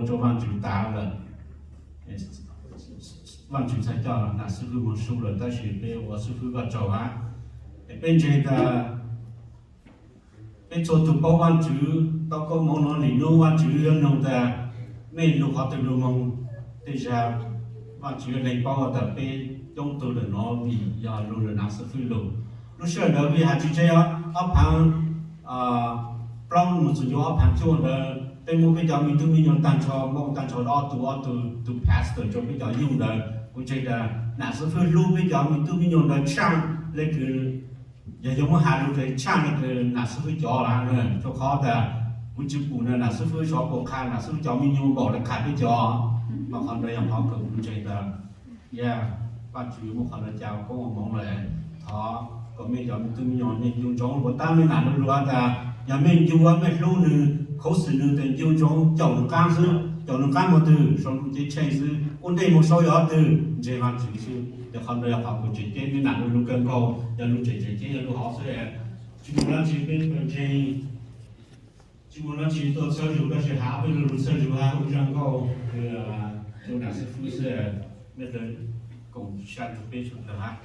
rau Vaajtswv tas lawm. Vaajtswv txhaj coj nam xib fwb moog su lawm, tab sis peb ua xib fwb Vaajtswv hab. Es peb ntseeg tas peb txhua tug paub Vaajtswv tau koob moov nuav, nim nub Vaajtswv yuav nug tas mej lug qhov twg lug moog, tej zag Vaajtswv yuav lees paub tas peb coob tug lawm nuav vim yog lug lawm nam xib fwb lug. Lub sij hawm ntawd vim has tsis tseg, ob phaav plaub moog txug ncu ob phaav cuaj ntawd peb muab peb cov me tub me nyuam taag nrho, muab taag nrho ob tug ob tug, tug pastor rua peb cov yooj ntawd. Kuv ntseeg tas nam xib fwb hlub peb cov me tub me nyuam ntawd tshaaj le kws, yog yuav muab has lug tas tshaaj le kws nam xib fwb cov lawm, rua qhov tas kuv tsi pum nam xib fwb sov puas qha nam xib fwb cov me nyuam npaum le qha peb cov. Mas qhov ntawd yog qhov kws kuv ntseeg tas, ya, Vaajtswv muab qhov ntawd ca koob moov lawm. Thov kom mej cov me tub me nyuam ncu ntsoov puas tab mej nam lug lug has tas yog mej ncu mej hlub nwg, khuv xim nwg tas ncu ntsoov caum nwg qaab xwb, caum nwg qaab moog twg sau nruj ceeb tsheej xwb, ua ntej moog sau yog twg ntseeg Vaajtswv xwb. Yog qhov ntawd yog qhov kws tseem ceeb, mej nam lug lug kawg nkaus, yog lug tseem tseem ceeb yog lug hov xwb. Tsi muaj dlaab tsi peb ntseeg, tsi muaj dlaab tsi tuaj txhawb zug, tab sis has peb lug lug txhawb zug hab ua zaj nkauj kws rua nam xib fwb xwb. Mej koom sab rua peb sawv dlawg hab.